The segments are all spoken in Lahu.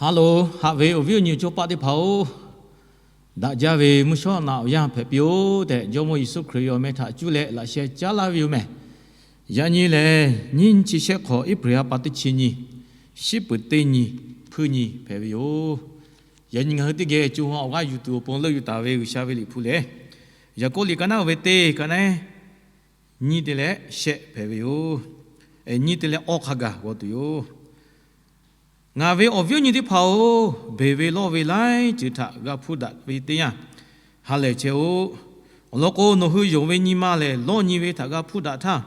Haˉ loˬ, haꞈ ve awˬ viˉ awˬ nyi chaw paˆ teˇ hpaˍ-oˬ, daꞈ jaˇ ve mvuhˇ shawˉ naꞈ awˬ yanˇ hpehꞈ piˇ-oˆ tehꞈ, Jawˇmawˇ Yeˍsuˆ Hkriꞈ ve awˬ meh htaꞈ cuˇ leh laꞈ sheh caˉ laˇ ve yoˬ mehˬ. Yaꞈ nyi lehˬ, nyiˇ chi shehˆ hk'awꞈ April ha pa teˇ chi nyi, shiˉ peuˍ teˇ nyi, hpuiˇ nyi hpehꞈ ve yoˬ. Yaꞈ nyi ngaˬ hui teˇ geh co ha awˬ g'aˇ yuˬ tuˬ awˬ pon leuˆ yuˬ taˍ ve G'uiˬsha ve liꞈ hpu lehˬ, Yaˍkoˆ liꞈ ka naˉ ve teˇ ka naˉ nyiˇ te leh shehˆ hpehꞈ ve yoˬ. Nyiˇ te leh awˇ hk'a gaˬ g'aw tuˬ yoˬ. Ngaˬ ve awˬ viˉ awˬ nyi teˇ hpaˍ-oˬ, beˬ ve lawˇ ve laiˉ ceuˬ htaꞈ g'a hpuˇ daꞈ ve teˇ yanˇ, ha lehˬ chehˇ-oˆ. Awˬ lawn k'o, nawˬ hui yonˍ ve nyi ma lehˬ lawˇ nyi ve htaꞈ g'a hpuˇ daꞈ htaˇ,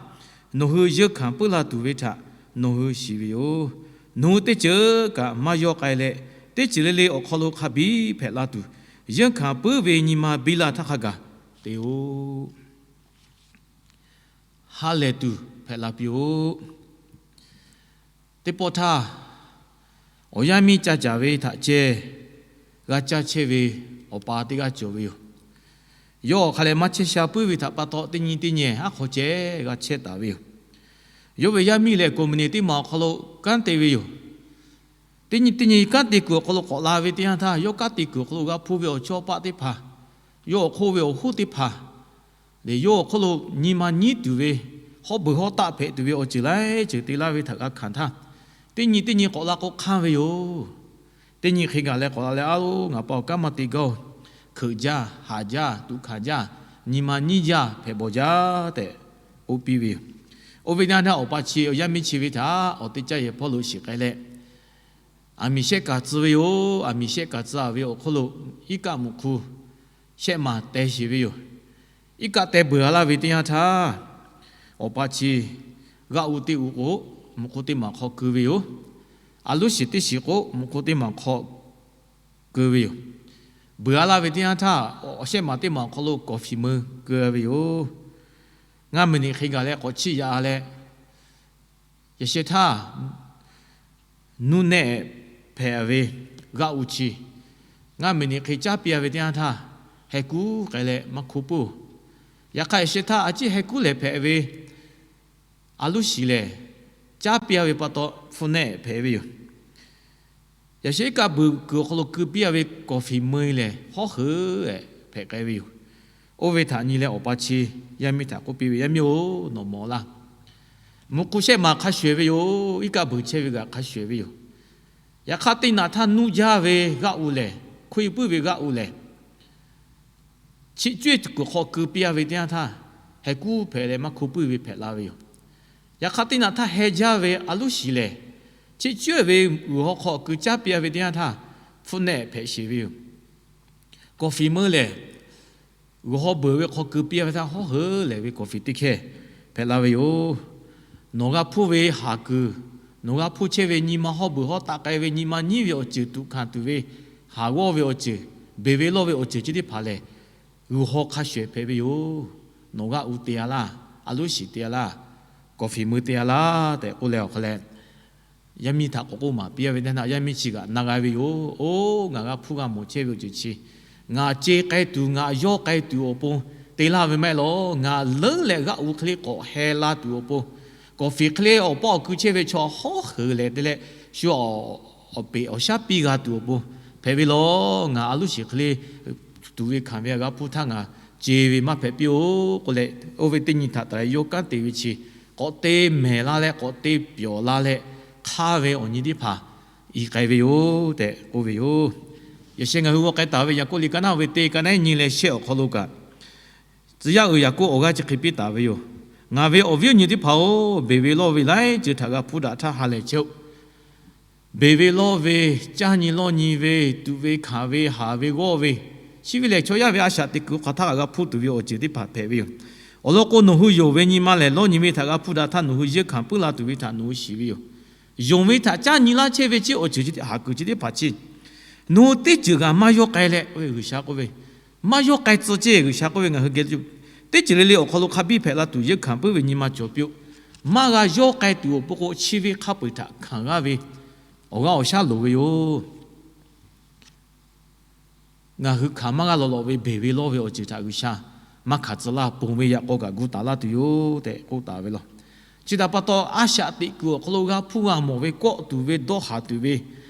nawˬ hui yeunˇ hkanˍ puiˉ la tuˬ ve htaꞈ nawˬ hui shiˍ ve yoˬ. Nawˬ hui teˇ ceuˬ kaꞈ maˇ yawˇ k'ai leh, teˇ ceuˬ le le awˬ hk'aw lo hk'a biˇ hpehꞈ la tuˬ, yeunˇ hkanˍ puiˉ ve nyi ma biˇ la htaˇ hk'a gaˬ te-oˆ. Ha lehˬ tuˬ hpehꞈ la piˇ-oˆ. Teˇ pawˆ htaˇ, awˬ yaˇ miˇ ca caˍ ve htaꞈ ceh g'a caˇ chehˇ ve awˬ pa teˇ g'aˇ cawˬ ve yoˬ. Yawˇ awˬ hk'a leh maˇ chehˇ sha puiˉ ve htaꞈ pa taw, teˇ nyi teˇ nyi aˉ hk'aw ceh g'a chehˇ taˍ ve yoˬ. Yawˇ ve yaˇ miˇ lehˬ, company teˇ maˬ awˬ hk'aw lo kanˉ te ve yoˬ. Teˇ nyi teˇ nyi kanˉ te kuiˬ awˬ hk'aw lo k'awꞈ la ve teˇ yanˇ htaˇ, yawˇ kanˉ te kuiˬ awˬ hk'aw lo g'a hpuˇ ve awˬ chawˇ paˆ teˇ hpaˍ, yawˇ awˬ hk'oˆ ve awˬ hoˉ teˇ hpaˍ lehˬ, yawˇ awˬ hk'oˆ lo nyi ma nyiˉ tuˬ ve, hawˉ beuˬ hawˉ taˆ hpehꞈ tuˬ ve awˬ ceuˬ laiˉ ceuˬ te laˇ ve htaꞈ g'a hkanˍ htaˇ, teˇ nyi teˇ nyi k'awꞈ la k'o hk'anˇ ve yoˬ. Teˇ nyi hk'e gaˬ leh k'awꞈ la leh, Aˉ loˬ, ngaˬ pa awˬ kanˉ maˇ te gaˇ-oˬ. Hkeuꞈ jaˇ, haˍ jaˇ, tuꞈ hkanˍ jaˇ, nyi ma nyiˉ jaˇ hpehꞈ bawˬ jaˇ tehꞈ k'oˆ piˇ ve yoˬ. Oˇ ve teˇ yanˇ htaˇ, awˬ pa chi awˬ yaˇ miˇ chi ve htaꞈ awˬ teˇ caˇ yehˬ hpawˇ lo shiˍ k'ai leh, aˬ miˍ shehˆ kaˍ tcuh ve yoˬ. Aˬ miˍ shehˆ kaˍ tcuh-a ve awˬ hk'oˆ lo, iˉ kaˆ muꞈ hk'u shehˆ maˬ teh sheˍ ve yoˬ. Iˉ kaˆ teh beuˬ-a laˇ ve teˇ yanˇ htaˇ, awˬ pa chi g'aˆ uˉ teˇ uˉ k'o, muꞈ hk'u teˇ maˬ hk'aw keu ve yoˬ. A loˉ shiˍ teˇ shiˍ k'o, muꞈ hk'u teˇ maˬ hk'aw keu ve yoˬ. Beuˬ-a laˇ ve teˇ yanˇ htaˇ, awˬ shehˆ maˬ teˇ maˬ awˬ hk'aw lo kawˍfiˍ meuˇ keu ve yoˬ. Ngaˇ miˬ niꞈ hk'e gaˬ leh k'awꞈ chiˇ yaꞈ leh, yaꞈ sheh htaˇ nuˇ nehˆ hpehꞈ ve g'aˆ uˉ chi ngaˇ miˬ niꞈ hk'e caˉ piˇ-a ve teˇ yanˇ htaˇ, heh kuˉ k'ai leh maˇ hkoˇ puiˉ-oˬ. Yaꞈ hk'aˇ, yaꞈ sheh htaˇ a ciˉ heh kuˉ lehˬ hpehꞈ ve a loˉ shiˍ lehˬ, caˉ piˇ-a ve pa taw hpfuhˇ nehˆ hpehꞈ ve yoˬ. Yaꞈ sheh iˉ kaˆ beuˬ kuiˬ awˬ hk'aw lo keu piˇ-a ve kawˍfiˍ meuˇ lehˬ, hawˉ heuˬ-eˬ hpehꞈ k'ai ve yoˬ. Oˇ ve htaꞈ nyi leh, awˬ pa chi yaˇ miˇ htaꞈ k'oˆ piˇ ve, Yaˇ miˇ-oˬ, nawˬ mawˬ laˇ. Muꞈ hk'u shehˆ maˬ hk'a shuˍ-eˬ ve yoˬ. Iˉ kaˆ beuˬ chehˇ ve g'aꞈ hk'a shuˍ-eˬ ve yoˬ. Yaꞈ hk'aˇ, teˇ naꞈ htaˇ nuˇ jaˇ ve g'aˆ uˉ lehˬ, hkoˆ puiˉ ve g'aˆ uˉ lehˬ, chiˆ cuˇ-eˬ kuiˬ hk'aw keu piˇ-a ve teˇ yanˇ htaˇ, heh kuˉ hpehꞈ leh maˇ hkoˇ puiˉ ve hpehꞈ la ve yoˬ. Yaꞈ hk'aˇ, teˇ naꞈ htaˇ heh jaˇ ve a loˉ shiˍ lehˬ, chiˆ cuˇ-eˬ ve g'uiˬ haw hk'aw keu caˉ piˇ-a ve teˇ yanˇ htaˇ, hpfuhˇ nehˆ hpehꞈ sheˍ ve yoˬ. Kawˍfiˍ meuˇ lehˬ, g'uiˬ haw beuˬ ve hk'aw keu piˇ-a ve htaˇ, hawˉ heuˬ lehˬ ve kawˍfiˍ teˇ hkehˇ hpehꞈ la ve yoˬ. Nawˬ g'a hpuˇ ve haˍ kuiˬ, nawˬ g'a hpuˇ chehˇ ve nyi ma hawˉ beuˬ hawˉ taˆ k'ai ve nyi ma nyiˉ ve awˬ ceuˬ, tuꞈ hkanˍ tuˬ ve, haˍ g'awˇ ve awˬ ceuˬ, beˬ ve lawˇ ve awˬ ceuˬ chi teˇ hpaˍ lehˬ, g'uiˬ haw hk'a shuˍ-eˬ hpehꞈ ve yoˬ. Nawˬ g'aˆ uˉ te-a laˇ, a loˉ shiˍ te-a laˇ, kawˍfiˍ meuˇ te-a laˇ tehꞈ k'oˆ leh, awˬ hk'a leh yaˇ miˇ htaꞈ k'awꞈ k'oˆ maˍ piˇ-a ve teˇ yanˇ htaˇ, yaˇ miˇ chi kaꞈ na g'a ve yoˬ. Oˇ, ngaˬ g'a hpuˇ g'a mawˬ chehˇ ve awˬ ceuˬ chi ngaˬ ce k'ai tuˬ, ngaˬ yawˇ k'ai tuˬ awˬ pon te laˇ ve maˇ heˆ law. Ngaˬ leuˉ leh g'aˆ uˉ hk'e le k'awꞈ heh la tuˬ awˬ pon, kawˍfiˍ hk'e le awˬ pawˆ awˬ ku chehˇ ve chaw hawˉ heuˬ lehˬ te leh, shu awˬ peꞈ awˬ shaˉ piˇ g'a tuˬ awˬ pon hpehꞈ ve law. Ngaˬ a loˉ shiˍ hk'e le tuˬ ve hkanˍ ve g'a hpuˇ htaˇ ngaˬ ce ve maˇ hpehꞈ piˇ-oˬ k'oˆ leh, oˇ ve teˇ nyi htaꞈ taˍ leh yawˇ kanˉ te ve chi k'awꞈ te mehˍ la leh k'awꞈ te pyawˬ la leh hk'aˇ ve awˬ nyi teˇ hpaˍ iˉ k'ai ve yoˬ tehꞈ k'oˆ ve yoˬ. Yaꞈ sheh ngaˬ hui g'aw k'ai taˍ ve Yaˍkoˆ liꞈ ka naˉ ve teˇ ka naˉ nyi leh shehˆ awˬ hk'aw lo kaꞈ, tcuh yaˇ uiˍ Yaˍkoˆ awˬ g'aˇ chi hk'e piˇ taˍ ve yoˬ. Ngaˬ ve awˬ viˉ awˬ nyi teˇ hpaˍ-oˬ, beˬ ve lawˇ ve laiˉ ceuˬ htaꞈ g'a hpuˇ daꞈ htaˇ ha lehˬ chehˇ-oˆ. Beˬ ve lawˇ ve, caˇ nyi lawˇ nyi ve, tuꞈ ve hkanˍ ve, haˍ ve g'awˇ ve, chi ve lehˬ chaw yaˇ ve a shaꞈ teꞈ kuiˬ hk'aˬ htaˇ kaꞈ g'a hpuˇ tuˬ ve awˬ ceuˬ teˇ hpaˍ hpehꞈ ve yoˬ. Awˬ lawn k'o, nawˬ hui yonˍ ve nyi ma lehˬ lawˇ nyi ve htaꞈ g'a hpuˇ daꞈ htaˇ nawˬ hui yeunˇ hkanˍ puiˉ la tuˬ ve htaꞈ nawˬ hui shiˍ ve yoˬ. Yonˍ ve htaꞈ caˇ nyi laˇ chehˇ ve chi awˬ ceuˬ chi haˍ kuiˬ chi teˇ hpaˍ chi nawˬ hui teˇ ceuˬ g'aꞈ maˇ yawˇ k'ai leh, G'uiˬsha k'oˆ ve, maˇ yawˇ k'ai tcuh ceˇ. G'uiˬsha k'oˆ ve, ngaˬ hui geh teˇ ceuˬ le le awˬ hk'aw lo hk'a biˇ hpehꞈ la tuˬ yeunˇ hkanˍ puiˉ ve nyi ma cawˬ piˇ-oˆ. Maˇ g'a yawˇ k'ai tuˬ awˬ pon k'o, chi ve hk'a peu-eˬ htaꞈ hkanˍ g'aˇ ve awˬ g'aˇ awˬ shaˉ loˍ ve yoˬ. Ngaˬ hui hkanˍ maˇ g'a lawꞈ lawꞈ ve beˬ ve lawˇ ve awˬ ceuˬ htaꞈ G'uiˬsha maˇ hkanˍ tcuh laˇ. Ponˬ ve yaꞈ k'aw kaꞈ gu taˍ laˇ tuˬ yoˬ tehꞈ k'oˆ taˍ ve law. Chi htaꞈ pa taw, a shaꞈ teꞈ kuiˬ awˬ hk'aw lo g'a hpuˇ g'a mawˬ ve, kawˆ tuˬ ve, dawˇ haˍ tuˬ ve,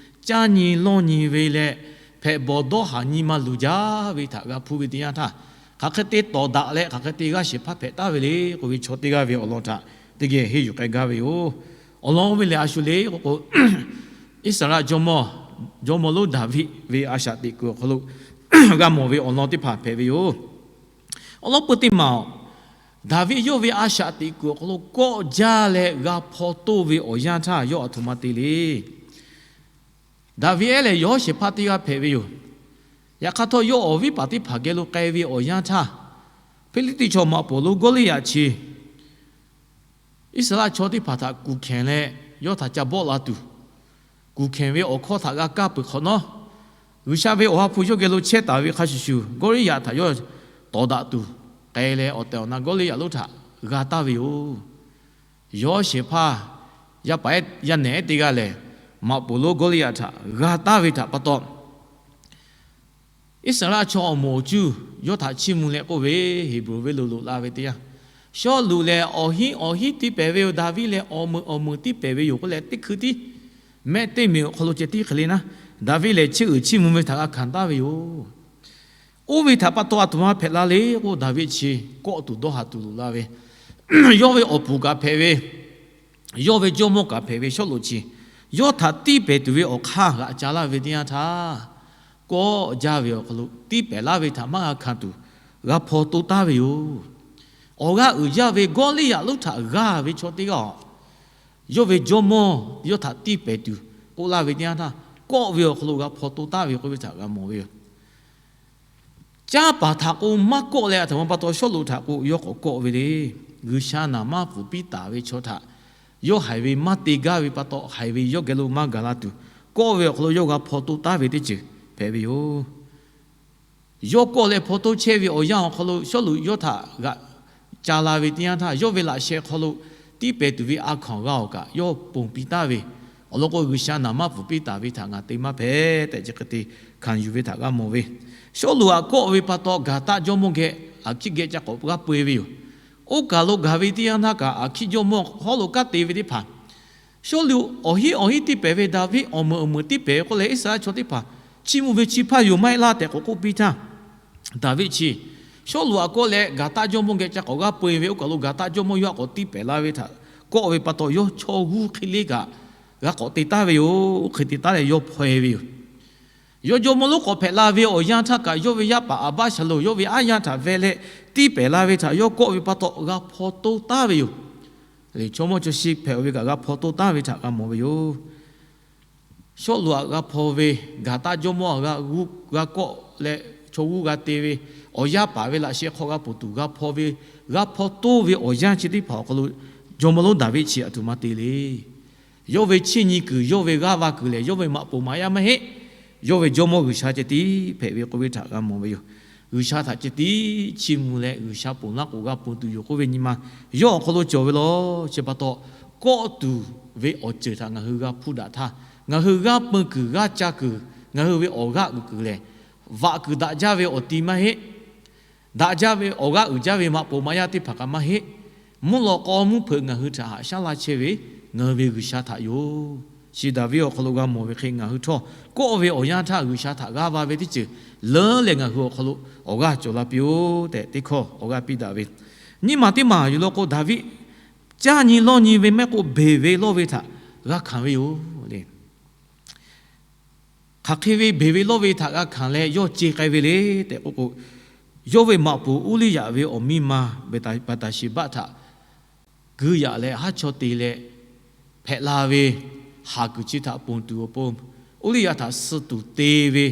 caˇ nyi lawˇ nyi ve leh hpehꞈ bawˬ dawˇ haˍ nyi ma luˬ jaˇ ve htaꞈ g'a hpuˇ ve teˇ yanˇ htaˇ, hk'aˬ hk'e te tawˍ daꞈ leh hk'aˬ hk'e te g'aˇ shehˍ hpaˇ hpehꞈ taˍ ve le k'oˆ ve chaw teˇ g'aˇ ve awˬ lawn htaꞈ teˇ geh henˇ yuˬ k'ai gaˇ ve yoˬ. Awˬ lawn oˇ ve lehˬ a shu le k'oˆ k'o, Iˉsaˍreˍlaˆ jawˇmawˇ, jawˇmawˇ lonˉ Daˍviˆ ve a shaꞈ teꞈ kuiˬ awˬ hk'aw lo g'a mawˬ ve awˬ lawn teˇ hpaˍ hpehꞈ ve yoˬ. Awˬ lawn peu teˇ maˬ-oˬ, Daˍviˆ yawˇ ve a shaꞈ teꞈ kuiˬ awˬ hk'aw lo kawˆ jaˇ leh g'a hpaw toˇ ve awˬ yanˇ htaˇ yawˇ a htoꞈ ma te le. Daˍviˆ ehˉ lehˬ yawˬ shehˍ hpaˇ teˇ g'aˇ hpehꞈ ve yoˬ. Yaꞈ hk'aˇ htawˇ yawˇ awˬ viˉ paˍ teˇ hpaˍ geh lo k'ai ve awˬ yanˇ htaˇ, Hpiˇliˇtiˆ chaw maꞈ poˍ lonˉ Gawˇliˇyaꞈ chi Iˉsaˍreˍlaˆ chaw teˇ hpaˍ htaꞈ kuˬ hkehˬ leh yawˇ htaꞈ ca bawˆ la tuˬ, kuˬ hkehˬ ve awˬ hkawˇ htaꞈ g'a kaˇ peuˬ hk'awꞈ nawˉ, G'uiˬsha ve awˬ ha hpu yawˇ geh lo chehˇ taˍ ve hk'a shuˍ shuˍ, Gawˇliˇyaꞈ htaꞈ yawˇ tawˍ daꞈ tuˬ k'ai leh awˬ tehˬ awˬ na Gawˇliˇyaꞈ lonˉ htaꞈ g'a taˍ ve yoˬ. Yawˇ shehˍ hpaˇ yaˇ paˍ ehˉ yaˇ nehˬ ehˉ teˇ g'aˇ lehˬ, maꞈ poˍ lonˉ Gawˇliˇyaꞈ htaꞈ g'a taˍ ve htaꞈ pa taw, Iˉsaˍreˍlaˆ chaw awˬ moˍ awˬ cuˇ yawˇ htaꞈ chiˇ mvuh leh k'oˆ ve, Heˍbronˍ venˇ lo loꞈ la ve teˇ yanˇ, Sawˉluꞈ lehˬ awˬ hinˉ awˬ hinˉ tiˇ pehˍ ve yoˬ. Daˍviˆ lehˬ awˬ meuꞈ awˬ meuꞈ tiˇ pehˍ ve yoˬ k'oˆ leh, teˇ hkui tiˉ mehˆ teˇ meꞈ awˬ hk'aw lo ceh tiˉ hk'e le naˉ, Daˍviˆ lehˬ chiˇ uiˍ chiˇ mvuh ve htaꞈ g'a hkanˍ taˍ ve yoˬ. Oˇ ve htaꞈ pa taw a htoꞈ ma hpehꞈ la le k'o, Daˍviˆ chi kawˆ tuˬ dawˇ haˍ tuˬ loꞈ la ve, yawˇ ve awˬ puˍ kaꞈ hpehꞈ ve, yawˇ ve jawˇmawˇ kaꞈ hpehꞈ ve Sawˉluꞈ chi, yawˇ htaꞈ tiˇ pehˍ tuˬ ve awˬ hk'aˇ g'aꞈ ca laˇ ve teˇ yanˇ htaˇ, kawˆ jaˇ ve awˬ hk'aw lo tiˇ pehˍ laˇ ve htaꞈ maˇ g'a hkanˍ tuˬ g'a hpaw toˇ taˍ ve yoˬ. Awˬ g'aˇ uiˍ jaˇ ve Gawˇliˇyaꞈ lonˉ htaꞈ g'aˇ ve chaw teˇ g'aˇ-oˬ, yawˇ ve jawˇmawˇ yawˇ htaꞈ tiˇ pehˍ tuˬ k'oˆ laˇ ve teˇ yanˇ htaˇ, kawˆ ve awˬ hk'aw lo g'a hpaw toˇ taˍ ve k'oˆ ve htaꞈ g'a mawˬ ve yoˬ. Caˇ paˍ htaꞈ k'o maˇ kawˆ leh a htoꞈ ma pa taw Sawˉluꞈ htaꞈ k'o yawˇ k'awꞈ kawˆ ve le. G'uiˬsha naˍ manˇ pfuhˍ piˇ taˍ ve chaw htaꞈ yawˇ haiˬ ve maˇ te gaˇ ve pa taw, haiˬ ve yawˇ geh lo maˇ gaˬ la tuˬ kawˆ ve awˬ hk'aw lo yawˇ g'a hpaw toˇ taˍ ve teˇ ceuˬ hpehꞈ ve yoˬ. Yawˇ kawˆ leh hpaw toˇ chehˇ ve awˬ yanˇ awˬ hk'aw lo Sawˉluꞈ yawˇ htaꞈ g'aꞈ ca la ve teˇ yanˇ htaˇ, yawˇ ve laꞈ sheh hk'aw lo tiˇ pehˍ tuˬ ve a hkawnˍ g'a awˬ kaꞈ yawˇ ponˬ piˇ taˍ ve, awˬ lawn k'o G'uiˬsha naˍ manˇ pfuhˍ piˇ taˍ ve htaꞈ ngaˬ te maˇ hpehꞈ tehꞈ chi hk'e te hkanˍ yuˬ ve htaꞈ g'a mawˬ ve. Sawˉluꞈ htaꞈ kawˆ ve pa taw Gaˍtaˆ jawˇmawˇ geh Aˍhkiˆ geh ca k'awꞈ g'aˇ peu-e ve yoˬ. Oˇ kaˬ lo gaˬ ve teˇ yanˇ htaˇ kaꞈ Aˍhkiˆ jawˇmawˇ hawˉ lo kanˉ te ve teˇ hpaˍ, Sawˉluꞈ awˬ hinˉ awˬ hinˉ tiˇ pehˍ ve Daˍviˆ awˬ meuꞈ awˬ meuꞈ tiˇ pehˍ ve k'oˆ leh Iˉsaˍreˍlaˆ chaw teˇ hpaˍ chiˇ mvuh ve chi hpaˇ yoˬ maˇ heˆ laˇ tehꞈ k'awꞈ k'oˆ piˇ htaˇ, Daˍviˆ chi Sawˉluꞈ htaꞈ kawˆ leh Gaˍtaˆ jawˇmawˇ geh ca k'awꞈ g'aˇ peu-e ve, oˇ kaˬ lo Gaˍtaˆ jawˇmawˇ yawˇ htaꞈ k'awꞈ tiˇ pehˍ la ve htaꞈ kawˆ ve pa taw yawˇ chaw g'uˇ hk'e le kaꞈ g'a k'awꞈ te taˍ ve yoˬ. Oˇ hk'e te taˍ leh yawˇ hpaw-e ve yoˬ. Yawˇ jawˇmawˇ lonˉ k'awꞈ hpehꞈ la ve awˬ yanˇ htaˇ kaꞈ yawˇ ve yaˇ paˍ Aˍbaˆsaˍlonˍ yawˇ ve aˉ yanˇ htaꞈ veh leh tiˇ pehˍ la ve htaꞈ yawˇ kawˆ ve pa taw g'a hpaw toˇ taˍ ve yoˬ. Lehˬ chaw mawˇ chaw shi hpehꞈ-o ve kaꞈ g'a hpaw toˇ taˍ ve htaꞈ g'a mawˬ ve yoˬ. Sawˉluꞈ htaꞈ g'a hpaw ve, Gaˍtaˆ jawˇmawˇ htaꞈ g'a kawˆ leh chaw g'uˇ g'a te ve, awˬ yaˇ paˍ ve laꞈ sheh hk'aw g'a ponˬ tuˬ g'a hpaw ve, g'a hpaw toˇ ve awˬ yanˇ chi teˇ hpaˍ awˬ hk'aw lo jawˇmawˇ lonˉ Daˍviˆ chi a htoꞈ ma te le. Yawˇ ve chiˇ nyi kuiˬ, yawˇ ve g'aˇ va kuiˬ lehˬ yawˇ ve maꞈ poˍ maꞈ yaˇ maˇ heˆ. Yawˇ ve jawˇmawˇ G'uiˬsha ceh tiˉ hpehꞈ ve k'oˆ ve htaꞈ g'a mawˬ ve yoˬ. G'uiˬsha htaꞈ ceh tiˉ chiˇ mvuh leh G'uiˬsha ponˬ laˇ k'o g'a ponˬ tuˬ yoˬ k'oˆ ve nyi ma yawˇ awˬ hk'aw lo cawˬ ve law. Chi pa taw, kawˆ tuˬ ve awˬ ceuˬ htaꞈ ngaˬ hui g'a hpuˇ daꞈ htaˇ, ngaˬ hui g'aˇ peu kuiˬ g'aˇ ca kuiˬ, ngaˬ hui ve awˬ g'aˇ uiˍ kuiˬ lehˬ, vaꞈ kuiˬ daꞈ jaˇ ve awˬ ti maˇ heˆ. Daꞈ jaˇ ve awˬ g'aˇ uiˍ jaˇ ve maꞈ poˍ maꞈ yaˇ teˇ hpaˍ kaꞈ maˇ heˆ. Mvuhˇ lawꞈ k'aw mvuhˇ hpeuꞈ ngaˬ hui htaꞈ haꞈ shaˉ laˇ chehˇ ve ngaˬ hui ve G'uiˬsha htaꞈ yoˬ. Chi Daˍviˆ awˬ hk'aw lo g'a mawˬ ve hk'e ngaˬ hui htawˇ kawˆ ve awˬ yanˇ htaˇ G'uiˬsha htaꞈ g'aˇ va ve teˇ ceuˬ leuˉ leh ngaˬ hui awˬ hk'aw lo awˬ g'aˇ cawˬ la piˇ-oˆ tehꞈ teˇ hkawˇ awˬ g'aˇ piˇ daꞈ ve. Nyiˇ maˬ teˇ maˬ yuˬ law k'o Daˍviˆ caˇ nyi lawˇ nyi ve mehˆ k'oˆ beˬ ve lawˇ ve htaꞈ g'a hkanˍ ve yoˬ le. Hk'aˬ hk'e ve beˬ ve lawˇ ve htaꞈ g'a hkanˍ leh yawˇ ce k'ai ve le tehꞈ k'oˆ k'o, yawˇ ve maꞈ poˍ Uˇliˇyaꞈ ve awˬ miˇ ma Baˍtaˍsheˍbaˆ htaꞈ geuˆ yaꞈ leh haˉ chaw te leh hpehꞈ la ve haˍ kuiˬ chi htaꞈ ponˬ tuˬ awˬ pon, Uˇliˇyaꞈ htaꞈ suh tuˬ te ve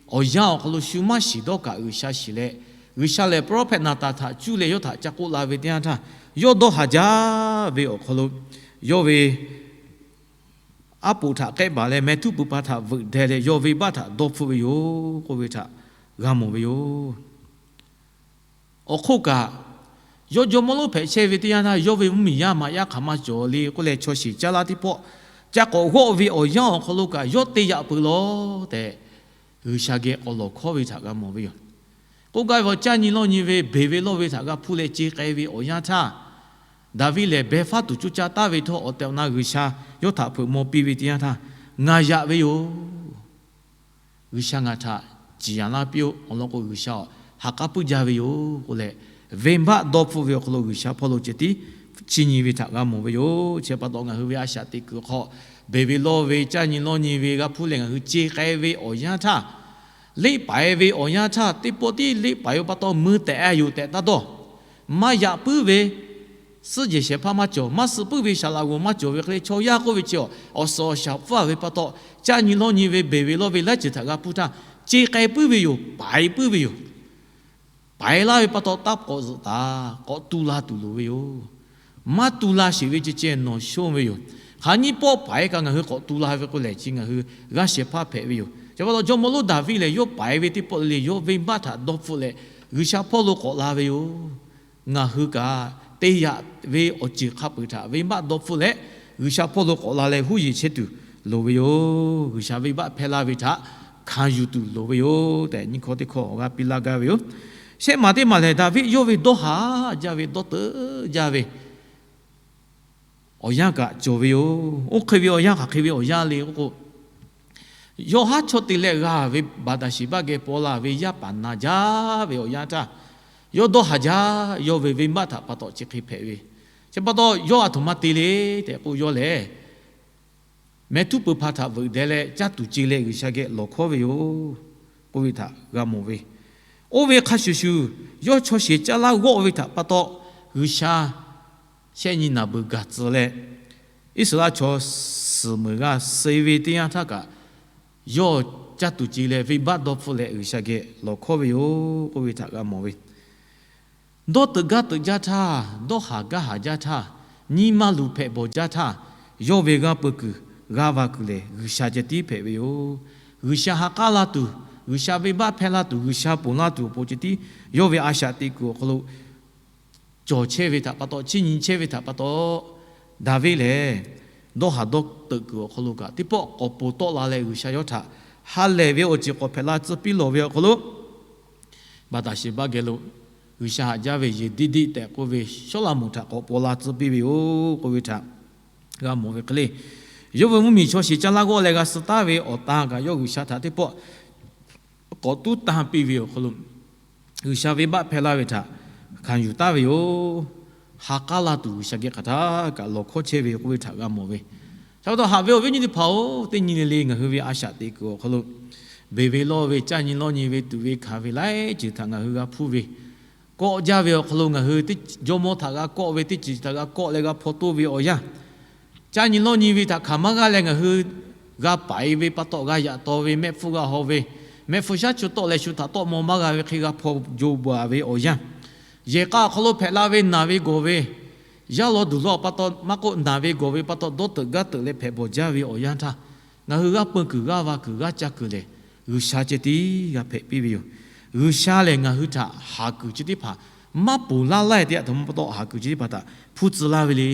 awˬ yanˇ awˬ hk'aw lo shu maˇ shiˍ dawˇ kaꞈ G'uiˬsha shiˍ leh, G'uiˬsha lehˬ prophet Naˍtanˍ htaꞈ cuˇ leh yawˇ htaꞈ ca k'oˆ la ve teˇ yanˇ htaˇ, yawˇ dawˇ haˍ jaˇ ve awˬ hk'aw lo yawˇ ve aˉ poꞈ htaꞈ k'ehˆ baˬ leh meh htuˇ puˍ pa htaꞈ veuꞈ deh leh yawˇ venˇbaˆ htaꞈ dawˇ hpfuhˆ ve yoˬ k'oˆ ve htaꞈ g'a mawˬ ve yoˬ. Awˬ hk'oˆ kaꞈ, yawˇ jawˇmawˇ lonˉ hpehꞈ chehˇ ve teˇ yanˇ htaˇ yawˇ ve mvuhˇmiˬ yaˇ maꞈ yaˇ hk'aˬ ma cawˬ le k'oˆ leh chaw shiˍ caˇ laˇ teˇ pawˆ ca k'awꞈ g'awˆ ve awˬ yanˇ awˬ hk'aw lo kaꞈ yawˇ te yaꞈ peuˬ lawˬ tehꞈ, G'uiˬsha geh k'awꞈ lawˬ hkawˉ ve htaꞈ g'a mawˬ ve yoˬ. K'oˆ gaˇ ve awˬ caˇ nyi lawˇ nyi ve beˬ ve lawˇ ve htaꞈ g'a hpuˇ leh ce k'ai ve awˬ yanˇ htaˇ, Daˍviˆ lehˬ beh faˉ tuˬ coˇ caˇ taˍ ve htawˇ awˬ tehˬ awˬ na G'uiˬsha yawˇ htaꞈ hpeuꞈ maw piˇ ve teˇ yanˇ htaˇ, ngaˬ yaꞈ ve yoˬ. G'uiˬsha ngaˬ htaꞈ ciˍ yanˍ laˇ piˇ-oˆ. Awˬ lawn k'o, G'uiˬsha-oˬ, ha k'aˉ puiˉ jaˇ ve yoˬ k'oˆ leh, venˇbaˆ dawˇ hpfuhˆ ve awˬ hk'aw lo G'uiˬsha hpawˇ lo ceh tiˉ chi nyi ve htaꞈ g'a mawˬ ve yoˬ. Chi pa taw, ngaˬ hui ve a shaꞈ teꞈ kuiˬ hk'aw beˬ ve lawˇ ve, caˇ nyi lawˇ nyi ve g'a hpuˇ leh, ngaˬ hui ce k'ai ve awˬ yanˇ htaˇ, leˆ paiˍ ve awˬ yanˇ htaˇ, teˇ pawˆ tiˉ leˆ paiˍ ve pa taw mui tehꞈ a yoˬ tehꞈ taˇ dawˇ. Maˇ yaꞈ puiˉ ve suhˉ jehˬ shehˍ hpaˇ maˇ cawˬ, maˇ suh puiˉ ve saˍ laꞈ g'oˍ maˇ cawˬ ve hk'e leh, chaw yaˇ k'oˆ ve chi awˬ suhˍ awˬ shaˍ pfuhˇ a ve pa taw, caˇ nyi lawˇ nyi ve, beˬ ve lawˇ ve laiˉ ceuˬ htaꞈ g'a hpuˇ htaˇ, ce k'ai puiˉ ve yoˬ, paiˍ puiˉ ve yoˬ. Paiˍ laˇ ve pa taw, taˇ k'awꞈ zuhꞈ taˍ, k'awꞈ tu la tuˬ loˍ ve yoˬ. Maˇ tu la sheˍ ve ceh ceh nawˬ shonˇ ve yoˬ. Hk'aˬ nyiˇ pawˆ paiˍ kaꞈ ngaˬ hui k'awꞈ tu la ve k'o lehˬ, chi ngaˬ hui g'aˇ shehˍ hpaˇ hpehꞈ ve yoˬ. Chi pa taw, jawˇmawˇ Loˇdaˍviˆ lehˬ, yawˇ paiˍ ve teˇ pawˆ le le, yawˇ venˇbaˆ htaꞈ dawˇ hpfuhˆ leh G'uiˬsha hpawˇ lo k'awꞈ la ve yoˬ. Ngaˬ hui kaꞈ te yaꞈ ve awˬ ceuˬ hk'a peuˬ htaꞈ venˇbaˆ dawˇ hpfuhˆ leh, G'uiˬsha hpawˇ lo k'awꞈ la leh huˉ yeˬ chehˇ tuˬ loˍ ve yoˬ. G'uiˬsha venˇbaˆ hpehˇ laˇ ve htaꞈ hkanˍ yuˬ tuˬ loˍ ve yoˬ tehꞈ, nyiˇ hkawˇ teˇ hkawˇ awˬ g'aˇ piˇ laˇ gaˇ ve yoˬ. Shehˆ maˬ teˇ maˬ lehˬ, Daˍviˆ yawˇ ve dawˇ haˍ jaˇ ve, dawˇ teuꞈ jaˇ ve awˬ yanˇ kaꞈ cawˬ ve yoˬ. Oˇ hk'e ve awˬ yanˇ hk'aˬ hk'e ve awˬ yanˇ le k'oˆ k'o, yawˇ haˉ chawˇ te leh g'a ve Baˍdaˍsheˍbaˆ geh paw la ve yaˇ paˍ na jaˇ ve awˬ yanˇ htaˇ, yawˇ dawˇ haˍ jaˇ. Yawˇ ve venˇbaˆ htaꞈ pa taw chi hk'e hpehꞈ ve. Chi pa taw, yawˇ a htoꞈ ma te le tehꞈ k'o, yawˇ lehˬ mehˍ htuˉ peuˬ hpaˍ htaꞈ veuꞈ deh leh caˇ tuˬ ce leh G'uiˬsha geh lawˬ hkawˉ ve yoˬ k'oˆ ve htaꞈ g'a mawˬ ve. Oˇ ve hk'a shuˍ shuˍ, yawˇ chaw sheˍ caˇ laˇ g'awˆ ve htaꞈ pa taw, G'uiˬsha shehˆ nyi naˬ beuˬ gaˬ tcuh leh, Iˉsaˍreˍlaˆ chaw suhˍ meuˬ g'a suh ve teˇ yanˇ htaˇ kaꞈ, yawˇ caˇ tuˬ ce leh venˇbaˆ dawˇ hpfuhˆ leh G'uiˬsha geh lawˬ hkawˉ ve yoˬ k'oˆ ve htaꞈ g'a mawˬ ve. Dawˇ teuꞈ gaˇ teuꞈ jaˇ htaˇ, dawˇ haˍ gaˇ haˍ jaˇ htaˇ, nyi ma luˬ hpehꞈ bawˬ jaˇ htaˇ, yawˇ ve g'aˇ peu kuiˬ g'aˇ va kuiˬ lehˬ, G'uiˬsha ceh tiˉ hpehꞈ ve yoˬ. G'uiˬsha ha k'aˉ la tuˬ, G'uiˬsha venˇbaˆ hpehˇ laˇ tuˬ, G'uiˬsha ponˬ laˇ tuˬ awˬ pon ceh tiˉ yawˇ ve a shaꞈ teꞈ kuiˬ awˬ hk'aw lo cawˬ chehˇ ve htaꞈ pa taw, chiˇ nyi chehˇ ve htaꞈ pa taw, Daˍviˆ lehˬ dawˇ haˍ dawˇ teuꞈ kuiˬ awˬ hk'aw lo kaꞈ teˇ pawˆ k'awꞈ ponˬ tawˆ la leh, G'uiˬsha yawˇ htaꞈ ha lehˬ ve awˬ ceuˬ k'awꞈ hpehꞈ la tcuh piˇ lawˬ ve awˬ hk'aw lo, Baˍdaˍsheˍbaˆ geh lo G'uiˬsha haꞈ jaˇ ve Yeˍdiˆdiˆ tehꞈ k'oˆ ve Sawˉlaꞈmonˍ htaꞈ k'awꞈ paw la tcuh piˇ ve yoˬ k'oˆ ve htaꞈ g'a mawˬ ve hk'e le. Yawˇ ve mvuhˇmiˬ chaw sheˍ caˇ laˇ g'awˆ leh g'a suh taˍ ve awˬ tan kaꞈ, yawˇ G'uiˬsha htaꞈ teˇ pawˆ k'awꞈ tuˉ tanˇ piˇ ve awˬ hk'aw lo, G'uiˬsha venˇbaˆ hpehˇ laˇ ve htaꞈ hkanˍ yuˬ taˍ ve yoˬ. Ha k'aˉ la tuˬ G'uiˬsha geh hk'aˬ htaˇ kaꞈ lawˬ hkawˉ chehˇ ve k'oˆ ve htaꞈ g'a mawˬ ve. Chi pa taw, haꞈ ve awˬ viˉ awˬ nyi teˇ hpaˍ-oˬ, teˇ nyi le le ngaˬ hui ve a shaꞈ teꞈ kuiˬ awˬ hk'aw lo beˬ ve lawˇ ve, caˇ nyi lawˇ nyi ve, tuꞈ ve hkanˍ ve laiˉ ceuˬ htaꞈ ngaˬ hui g'a hpuˇ ve, kawˆ jaˇ ve awˬ hk'aw lo ngaˬ hui jawˇmawˇ htaꞈ g'a kawˆ ve, teˇ ceuˬ htaꞈ g'a kawˆ leh g'a hpaw toˆ ve awˬ yanˇ, caˇ nyi lawˇ nyi ve htaꞈ hkanˍ maˇ g'aˇ leh ngaˬ hui g'a paiˍ ve pa taw, g'a yaꞈ taw ve, mehˆ hpfuhˇ g'a haw ve, mehˆ hpfuhˇ shaˉ chu tawˆ leh shu htaꞈ tawˆ maw maˇ g'a ve hk'e g'a hpaw jo baˬ ve awˬ yanˇ, yehˬ k'a awˬ hk'aw lo hpehꞈ la ve naˬ ve gawˬ ve, yaˇ law duˬ law pa taw maˇ k'oˆ, naˬ ve gawˬ ve pa taw dawˇ teuꞈ gaˇ teuꞈ leh hpehꞈ bawˬ jaˇ ve awˬ yanˇ htaˇ, ngaˬ hui g'aˇ peu kuiˬ g'aˇ va kuiˬ g'aˇ ca kuiˬ lehˬ, G'uiˬsha ceh tiˉ g'a hpehꞈ piˇ ve yoˬ. G'uiˬsha lehˬ ngaˬ hui htaꞈ haˍ kuiˬ chi teˇ hpaˍ maˇ ponˬ laˇ laiˇ te a htoꞈ ma pa taw, haˍ kuiˬ chi teˇ hpaˍ htaꞈ hpuˇ tcuh laˇ ve le.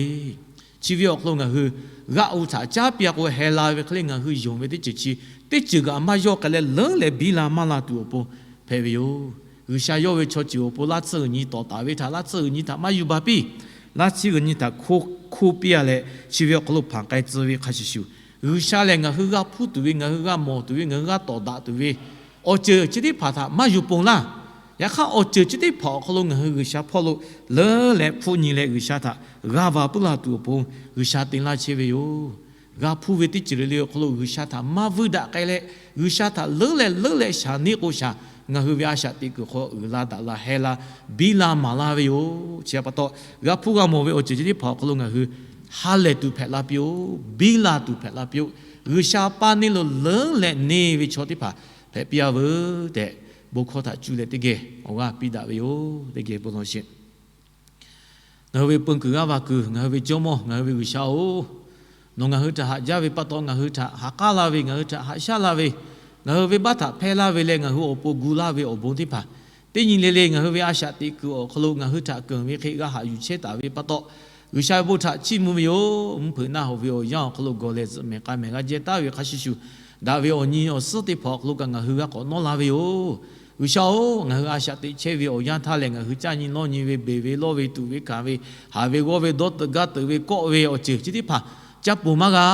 Chi ve awˬ hk'aw lo ngaˬ hui g'aˆ u htaꞈ caˉ piˇ a k'o, heh la ve hk'e le ngaˬ hui yonˍ ve teˇ ceuˬ chi, teˇ ceuˬ kaꞈ maˇ yawˇ k'ai leh leuˉ leh biˇ la maˇ la tuˬ awˬ pon hpehꞈ ve yoˬ. G'uiˬsha yawˇ ve chaw ceuˬ awˬ pon laˇ tsuhˇ g'uiˬ nyi tawˍ taˍ ve htaꞈ laˇ tsuhˇ g'uiˬ nyi htaꞈ maˇ yuˬ baˬ piˇ. Laˇ tsuhˇ g'uiˬ nyi htaꞈ hkoˇ piˇ a leh, chi ve awˬ hk'aw lo hpanˍ k'ai tcuh ve hk'a shuˍ shuˍ, G'uiˬsha lehˬ ngaˬ hui g'a hpuˇ tuˬ ve, ngaˬ hui g'a mawˬ tuˬ ve, ngaˬ hui g'a tawˍ daꞈ tuˬ ve awˬ ceuˬ chi teˇ hpaˍ htaꞈ maˇ yuˬ ponˬ laˇ. Yaꞈ hk'aˇ, awˬ ceuˬ chi teˇ hpaˍ awˬ hk'aw lo ngaˬ hui G'uiˬsha hpawˇ lo leuˉ leh hpfuhˆ nyi leh G'uiˬsha htaꞈ g'aˇ va puiˉ la tuˬ awˬ pon G'uiˬsha te laˇ chehˇ ve yoˬ. G'a hpuˇ ve teˇ ceuˬ le le awˬ hk'aw lo G'uiˬsha htaꞈ maˇ vuiˇ daꞈ k'ai leh, G'uiˬsha htaꞈ leuˉ leh leuˉ leh shaˍ neˇ k'o shaˍ, ngaˬ hui ve a shaꞈ teꞈ kuiˬ hk'aw uiˍ la daꞈ la heh la biˇ la maˍ laˇ ve yoˬ. Chi pa taw, g'a hpuˇ g'a mawˬ ve awˬ ceuˬ chi teˇ hpaˍ awˬ hk'aw lo ngaˬ hui ha lehˬ tuˬ hpehꞈ la piˇ-oˆ, biˇ la tuˬ hpehꞈ la piˇ-oˆ. G'uiˬsha paˇ neˇ lo leuˉ leh neˇ ve chaw teˇ hpaˍ hpehꞈ piˇ a veuˬ tehꞈ, bon hkawˇ htaꞈ cuˇ leh teˇ geh awˬ g'aˇ piˇ daꞈ ve yoˬ. Teˇ geh bon lawˬ sheˍ. Ngaˬ hui ve peu kuiˬ g'aˇ va kuiˬ, ngaˬ hui ve Jawˇmawˇ, ngaˬ hui ve G'uiˬsha-oˬ, nawˬ ngaˬ hui htaꞈ haꞈ jaˇ ve pa taw, ngaˬ hui htaꞈ ha k'aˉ la ve, ngaˬ hui htaꞈ haꞈ shaˉ la ve, ngaˬ hui venˇbaˆ htaꞈ hpehˇ laˇ ve leh ngaˬ hui awˬ pon gu laˇ ve awˬ bon teˇ hpaˍ, teˇ nyi le le ngaˬ hui ve a shaꞈ teꞈ kuiˬ awˬ hk'aw lo ngaˬ hui htaꞈ keunˍ ve hk'e g'a haꞈ yuˬ chehˇ taˍ ve pa taw, G'uiˬsha ve bon htaꞈ chiˇ mvuh ve yoˬ. Mvuhˇ hpeuꞈ naˆ hoꞈ ve awˬ yanˇ awˬ hk'aw lo gawˬ lehˬ zuhꞈ mehˍ k'a mehˍ g'a jehˇ taˍ ve hk'a shuˍ shuˍ, daꞈ ve awˬ nyi awˬ suhˉ teˇ hpaˍ awˬ hk'aw lo kaꞈ ngaˬ hui g'a k'awꞈ nawˉ la ve yoˬ. G'uiˬsha-oˬ, ngaˬ hui a shaꞈ teꞈ chehˇ ve awˬ yanˇ htaˇ lehˬ, ngaˬ hui caˇ nyi lawˇ nyi ve, beˬ ve lawˇ ve, tuꞈ ve hkanˍ ve, haˍ ve g'awˇ ve, dawˇ teuꞈ gaˇ teuꞈ ve, kawˆ ve awˬ ceuˬ chi teˇ hpaˍ ca ponˬ maˇ g'a.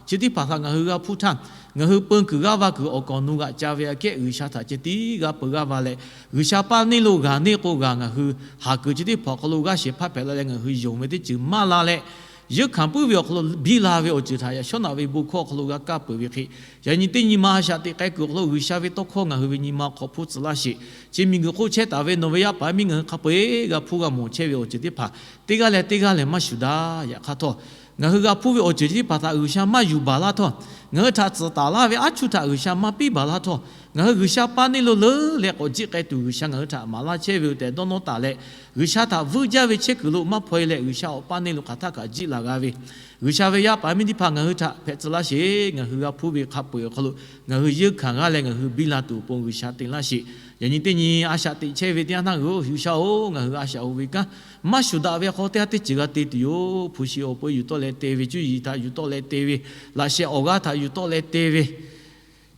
chi teˇ hpaˍ htaꞈ ngaˬ hui g'a hpuˇ htaˇ, ngaˬ hui peun kuiˬ g'aˇ va kuiˬ awˬ kaˍ awˬ nu g'aꞈ ca ve aꞈ kehˉ G'uiˬsha htaꞈ ceh tiˉ g'a peu g'aˇ va leh, G'uiˬsha paˇ neˇ lo g'aˬ neˇ k'o g'aˬ ngaˬ hui haˍ kuiˬ chi teˇ hpaˍ awˬ hk'aw lo g'aˇ shehˍ hpaˇ hpehꞈ la leh ngaˬ hui yonˍ ve teˇ ceuˬ maˇ la leh, yeunˇ hkanˍ puiˉ ve awˬ hk'aw lo biˇ la ve awˬ ceuˬ htaꞈ yaꞈ shawˉ naꞈ ve bon hkawˇ awˬ hk'aw lo g'a kaˇ peuˬ ve hk'e, yaꞈ nyi teˇ nyi ma a shaꞈ teꞈ k'ai kuiˬ awˬ hk'aw lo G'uiˬsha ve tawˇ hkawˇ ngaˬ hui ve nyi ma hk'aw hpuˇ tcuh laˇ sheˍ. Chi miˬguiˬ hk'oˆ chehˇ taˍ ve nawˬ ve yaˇ paˍ yaˇ miˇ ngaˬ hui hk'a peu-eˬ g'a hpuˇ g'a mawˬ chehˇ ve awˬ ceuˬ teˇ hpaˍ teˇ g'aˇ leh teˇ g'aˇ lehˬ maˇ shuˍ daꞈ. Yaꞈ hk'aˇ htawˇ, ngaˬ hui g'a hpuˇ ve awˬ ceuˬ chi teˇ hpaˍ htaꞈ G'uiˬsha maˇ yuˬ baˬ laˇ htawˇ, ngaˬ hui htaꞈ tcuhˍ taˍ laˇ ve aˉ chuˇ htaꞈ G'uiˬsha maˇ piˇ baˬ laˇ htawˇ, ngaˬ hui G'uiˬsha paˇ neˇ lo leuˉ leh k'awꞈ jiˆ k'ai tuˬ G'uiˬsha ngaˬ hui htaꞈ maˍ laˇ chehˇ ve yoˬ tehꞈ dawˇ nawˇ taˍ leh, G'uiˬsha htaꞈ vuiˇ jaˇ ve chehˇ kuiˬ lo maˇ hpaw e leh G'uiˬsha awˬ paˇ neˇ lo hk'aˬ htaˇ kaꞈ jiˆ laˬ g'a ve, G'uiˬsha ve yaˇ paˍ yaˇ miˇ teˇ hpaˍ ngaˬ hui htaꞈ hpehꞈ tcuh laˇ sheˍ. Ngaˬ hui g'a hpuˇ ve hk'a peu-eˬ awˬ hk'aw lo ngaˬ hui yeunˇ hkanˍ g'aˇ leh ngaˬ hui biˇ la tuˬ awˬ pon G'uiˬsha te laˇ sheˍ. Yaꞈ nyi teˇ nyi a shaꞈ teꞈ chehˇ ve teˇ yanˇ htaˇ g'uiˬ-oˬ, G'uiˬsha-oˬ, ngaˬ hui a shaꞈ oˇ ve kanˉ maˇ shuˍ daꞈ ve awˬ hk'aw teˇ haˉ teˇ ceuˬ g'a te tuˬ yoˬ. Hpu shi awˬ pon yuˬ tawˆ leh te ve, cuˇ yiˍ htaꞈ yuˬ tawˆ leh te ve, laꞈ sheh awˬ g'aˇ htaꞈ yuˬ tawˆ leh te ve,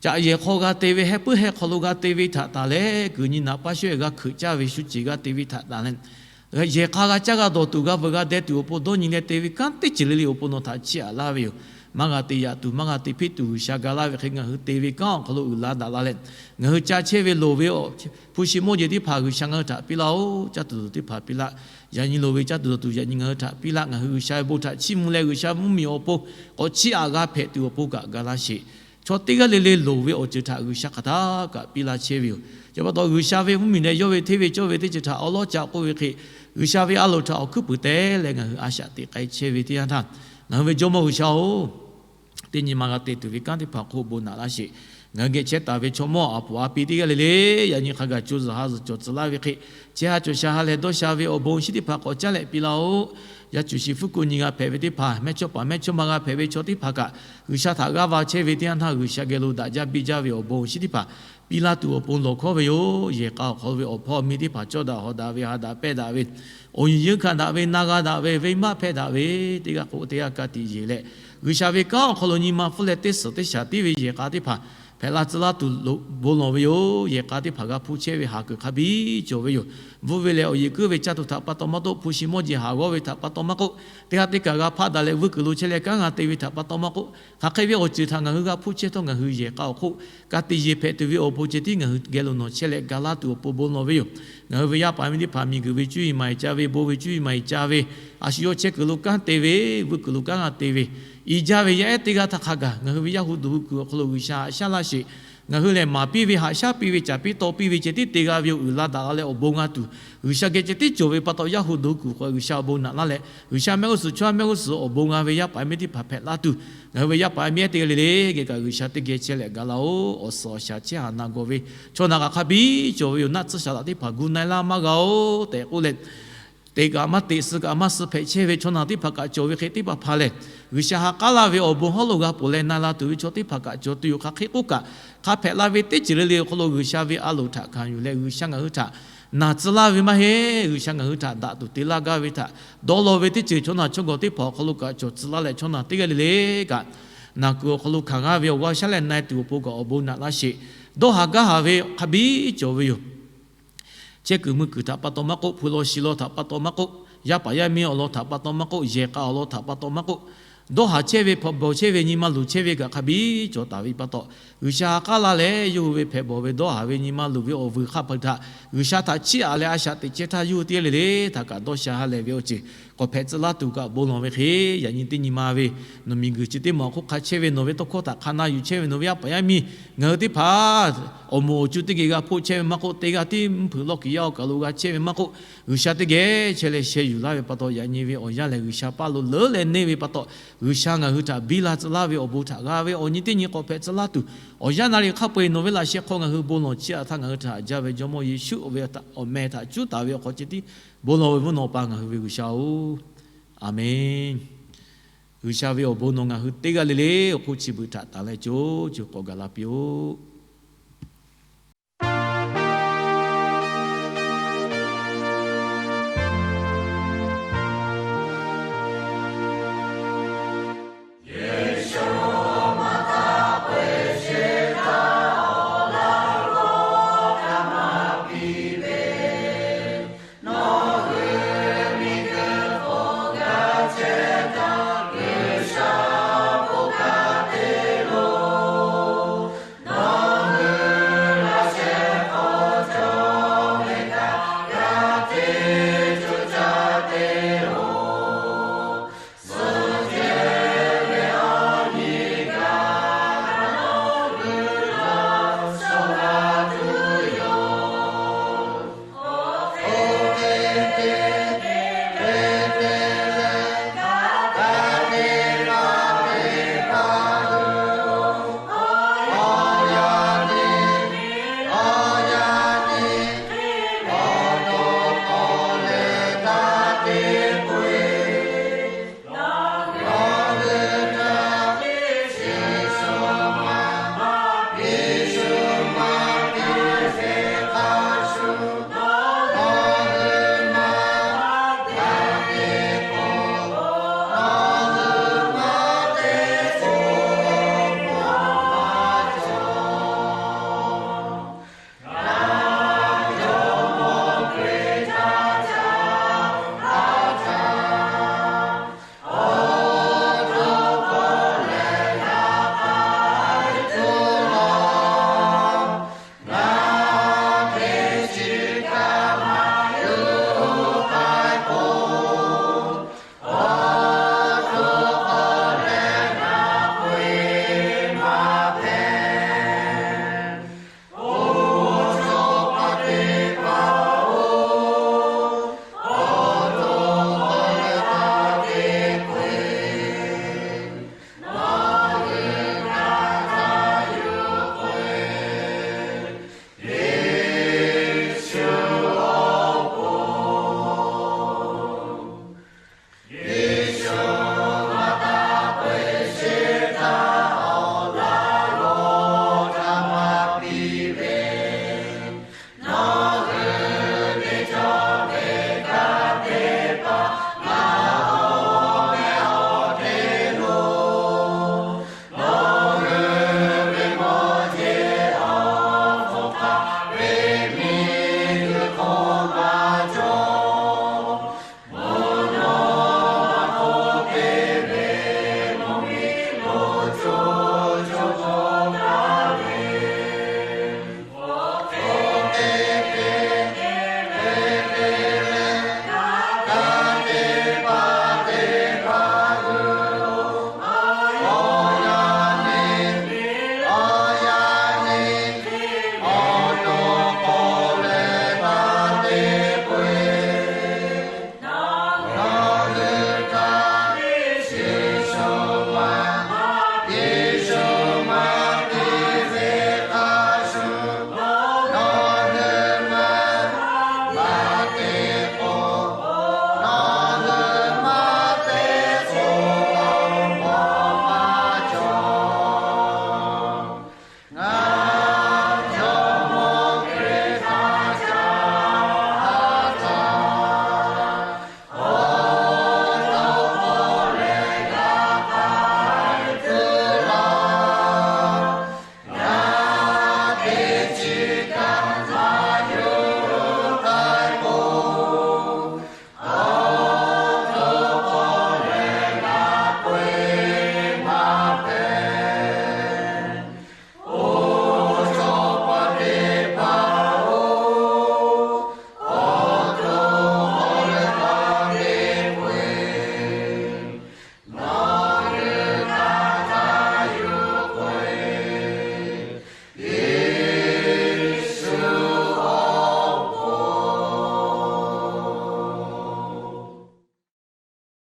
caꞈ yehˬ hk'aw g'a te ve, heh puiˉ heh hk'aw lo g'a te ve htaꞈ taˍ leh, kuiˬ nyi naꞈ paˇ sho-eˬ g'a hkeuꞈ caˇ ve shu ceˬ g'a te ve htaꞈ taˍ leh, yehˬ hk'a g'a caˇ g'a dawˬ tuˬ g'a veuꞈ g'a deh tuˬ awˬ pon dawˇ nyi leh te ve kanˉ teˇ ceuˬ le le awˬ pon nawˬ htaꞈ chiˇ aꞈ laˇ ve yoˬ. Maˇ g'a te yaꞈ tuˬ, maˇ g'a te hpeˆ tuˬ G'uiˬsha ga laˇ ve hk'e ngaˬ hui te ve kanˉ awˬ hk'aw lo uiˍ la daꞈ la leh, ngaˬ hui ca chehˇ ve loˍ ve awˬ hpu shi mawˇ jeˬ teˇ hpaˍ G'uiˬsha ngaˬ hui htaꞈ piˇ laˇ-oˬ. Caˇ tuˬ dawˬ tuˬ teˇ hpaˍ piˇ laˇ. Yaꞈ nyi loˍ ve caˇ tuˬ dawˬ tuˬ yaꞈ nyi ngaˬ hui htaꞈ piˇ laˇ. Ngaˬ hui G'uiˬsha ve bon htaꞈ chiˇ mvuh leh G'uiˬsha mvuhˇmiˬ awˬ pon k'awꞈ chiˇ aꞈ g'a hpehꞈ tuˬ awˬ pon kaꞈ ga laˇ sheˍ. Chaw teˇ g'aˇ le le loˍ ve awˬ ceuˬ htaꞈ G'uiˬsha hk'aˬ htaˇ kaꞈ piˇ laˇ chehˇ ve yoˬ. Chi pa taw G'uiˬsha ve mvuhˇmiˬ leh yawˇ ve hteˇ ve cawˇ ve teˇ ceuˬ htaꞈ awˉ lawˉ ca k'oˆ ve hk'e, G'uiˬsha ve a loˍ htaꞈ awˬ hkuiˉ puiˍ teh leh ngaˬ hui a shaꞈ teꞈ k'ai chehˇ ve teˇ yanˇ htaˇ, ngaˬ hui ve Jawˇmawˇ G'uiˬsha-oˬ, teˇ nyi ma g'a te tuˬ ve kanˉ teˇ hpaˍ hk'oˆ bon naꞈ laˇ sheˍ. Ngaˬ hui geh chehˇ taˍ ve chaw mawˇ aˍ poˍ aˍ pi teˇ g'aˇ le le, yaꞈ nyi hk'a gaˬ co zuhˬ ha zuhˬ cawˬ tcuh laˇ ve hk'e, chehˇ ha cawˬ sha ha leh dawˇ sha ve awˬ bon chi teˇ hpaˍ k'awꞈ caˉ leh piˇ laˇ-oˆ. Yaˇ cuˬ shi fuˉ kuˆ nyi g'a hpehꞈ ve teˇ hpaˍ, mehˇchawˇ paˍ mehˇchawˇma g'a hpehꞈ ve chaw teˇ hpaˍ kaꞈ, G'uiˬsha htaꞈ g'aˇ va chehˇ ve teˇ yanˇ htaˇ G'uiˬsha geh lo daꞈ jaˇ biˇ jaˇ ve awˬ bon chi teˇ hpaˍ piˇ laˇ tuˬ awˬ pon lawˬ hkawˇ ve yoˬ. Yehˬ k'a awˬ hk'aw lo ve awˬ hpawˇ miˇ teˇ hpaˍ cawˇ daꞈ hawˍ daꞈ ve, ha daꞈ pehnˇ daꞈ ve, awˬ nyi yeunˇ hkanˍ daꞈ ve, na g'a daꞈ ve, venˇbaˆ hpehˇ daꞈ ve, teˇ g'aˇ k'o teˇ g'aˇ ka tiꞈ yeˬ leh, G'uiˬsha ve kanˉ awˬ hk'aw lo nyi ma hpfuhˇ leh teˇ suhˍ teˇ shaˍ tiˉ ve yehˬ k'a teˇ hpaˍ hpehꞈ la tcuh laˇ tuˬ lo bon lawˬ ve yoˬ. Yehˬ k'a teˇ hpaˍ g'a hpuˇ chehˇ ve haˍ kuiˬ hk'a biˇ cawˬ ve yoˬ. Bvuhˆ ve lehˬ awˬ yeˬ kuiˉ ve caˇ tuˬ htaꞈ pa taw maˇ k'oˆ, hpu shi mawˇ jeˬ haˍ g'awˇ ve htaꞈ pa taw maˇ k'oˆ, teˇ g'aˇ teˇ kaˬ g'a hpaˆ daꞈ leh vuiˇ kuiˬ lo chehˇ leh kanˉ g'a te ve htaꞈ pa taw maˇ k'oˆ, hk'aˬ hk'e ve awˬ ceuˬ htaꞈ ngaˬ hui g'a hpuˇ chehˇ htawˇ ngaˬ hui yehˬ k'a awˬ hk'oˆ ka tiꞈ yeˬ hpehꞈ tuˬ ve awˬ pon ceh tiˉ ngaˬ hui geh lo nawˬ chehˇ leh ga laˇ tuˬ awˬ pon bon lawˬ ve yoˬ. Ngaˬ hui ve yaˇ paˍ miˇ teˇ hpaˍ miˬguiˬ ve cuˇ yiˍ maˍ yiˍ ca ve, bon ve cuˇ yiˍ maˍ yiˍ ca ve, a shu yawˇ chehˇ kuiˬ lo kanˉ te ve, vuiˇ kuiˬ lo kanˉ g'a te ve, i jaˇ ve yaˇ ehˉ teˇ g'aˇ htaˇ hk'a gaˬ ngaˬ hui ve yaˇ hu duˬ hu kuiˬ awˬ hk'aw lo G'uiˬsha haꞈ shaˉ laˇ sheˍ. Ngaˬ hui lehˬ maˍ piˇ ve, haꞈ shaˉ piˇ ve, caˍ piˇ taw piˇ ve ceh tiˉ te g'a ve yoˬ. Uiˍ la daꞈ la leh awˬ bon g'a tuˬ G'uiˬsha geh ceh tiˉ cawˬ ve pa taw, yaˇ hu duˬ hu kuiˬ hk'aw G'uiˬsha awˬ bon naꞈ laˇ leh, G'uiˬsha mehˆ g'uˇ suhˍ chaw mehˆ g'uˇ suhˍ awˬ bon g'a ve yaˇ paˍ miˇ teˇ hpaˍ hpehꞈ laˇ tuˬ, ngaˬ hui ve yaˇ paˍ miˇ ehˉ teˇ g'aˇ le le geh kaꞈ G'uiˬsha teˇ geh chehˇ leh ga laˇ-oˆ. Awˬ suhˍ awˬ shaˍ chehˇ haˍ na gawˬ ve chaw naˬ kaꞈ hk'a biˇ cawˬ ve yoˬ. Naˆ tcuhˇ shaˍ laꞈ teˇ hpaˍ gu na-e laˇ maˇ g'a-oˬ tehꞈ k'oˆ leh, teꞈ kaꞈ maˇ teꞈ, suh kaꞈ maˇ suh hpehꞈ chehˇ ve chaw naˬ teˇ hpaˍ kaꞈ cawˬ ve hk'e, teˇ hpaˍ hpaˍ lehˬ G'uiˬsha ha k'aˉ laˇ ve awˬ bon hawˉ lo g'a ponˬ leh na la tuˬ ve chaw teˇ hpaˍ kaꞈ cawˬ tuˬ yoˬ. Hk'aˬ hk'e k'oˆ kaꞈ, hk'a hpehꞈ la ve teˇ ceuˬ le le awˬ hk'aw lo G'uiˬsha ve a loˍ htaꞈ hkanˍ yuˬ leh G'uiˬsha ngaˬ hui htaꞈ naˬ tcuh laˇ ve maˇ heˆ. G'uiˬsha ngaˬ hui htaꞈ daꞈ tuˬ te laˇ gaˇ ve htaꞈ dawˇ law ve teˇ ceuˬ chaw naˬ chaw gawˬ teˇ hpaˍ awˬ hk'aw lo kaꞈ cawˬ tcuh laˇ leh, chaw naˬ teˇ g'aˇ le le kaꞈ naˬ kuiˬ awˬ hk'aw lo hkanˍ g'aˇ ve awˬ g'aˇ shaˉ leh na-e tuˬ awˬ pon kaꞈ awˬ bon naꞈ laˇ sheˍ. Dawˇ haˍ gaˇ haˍ ve hk'a biˇ cawˬ ve yoˬ. Chehˇ kuiˬ mui kuiˬ htaꞈ pa taw maˇ k'oˆ, hpu law shi law htaꞈ pa taw maˇ k'oˆ, yaˇ paˍ yaˇ miˇ awˬ lawn htaꞈ pa taw maˇ k'oˆ, yehˬ k'a awˬ lawn htaꞈ pa taw maˇ k'oˆ, dawˇ haˍ chehˇ ve, hpehꞈ bawˬ chehˇ ve, nyi ma luˬ chehˇ ve kaꞈ hk'a biˇ cawˬ taˍ ve pa taw, G'uiˬsha ha k'aˉ laˇ leh yawˇ hui ve hpehꞈ bawˬ ve, dawˇ haˍ ve, nyi ma luˬ ve awˬ vuiˬ hk'a peu-eˬ htaꞈ G'uiˬsha htaꞈ chiˇ aꞈ leh a shaꞈ teꞈ chehˇ htaˇ, yawˇ hui teˇ g'aˇ le le htaꞈ kaꞈ dawˇ sha ha lehˬ ve awˬ ceuˬ k'awꞈ hpehꞈ tcuh laˇ tuˬ kaꞈ bon lawˬ ve hk'e, yaꞈ nyi teˇ nyi ma ve nawˬ miˬguiˬ chi teˇ maˬ awˬ hk'oˆ hk'a chehˇ ve nawˬ ve tawˇ hkawˇ htaꞈ hk'a na yuˬ chehˇ ve nawˬ ve yaˇ paˍ yaˇ miˇ, ngaˬ hui teˇ hpaˍ awˬ moˍ awˬ co teˇ geh g'a hpoˆ chehˇ ve maˇ k'oˆ, teˇ g'aˇ tiˉ mvuhˇ hpeuꞈ lawˇ kiˬ yaˇ awˬ kaˬ lo g'a chehˇ ve maˇ k'oˆ, G'uiˬsha teˇ geh chehˇ leh sheh yuˬ laˇ ve pa taw, yaꞈ nyi ve awˬ yanˇ lehˬ G'uiˬsha paˇ lo leuˉ leh neˇ ve pa taw, G'uiˬsha ngaˬ hui htaꞈ biˇ la tcuh laˇ ve awˬ bon htaꞈ g'a ve awˬ nyi teˇ nyi k'awꞈ hpehꞈ tcuh laˇ tuˬ, awˬ yanˇ naˍ riˍ hk'a peu-eˬ nawˬ ve laꞈ sheh hk'aw ngaˬ hui bon lawˬ chiˇ aꞈ htaˇ, ngaˬ hui htaꞈ haꞈ jaˇ ve Jawˇmawˇ Yeˍsuˆ ve awˬ meh htaꞈ cuˉ taˍ ve awˬ hk'aw ceh tiˉ bon lawˬ ve mvuhˇ naw pa ngaˬ hui ve G'uiˬsha-oˬ, Aˍmenˇ. G'uiˬsha ve awˬ bon nawˬ ngaˬ hui teˇ g'aˇ le le awˬ hk'oˆ chi beuꞈ htaꞈ tanˬ leh co co k'awꞈ gaˬ la piˇ-oˆ.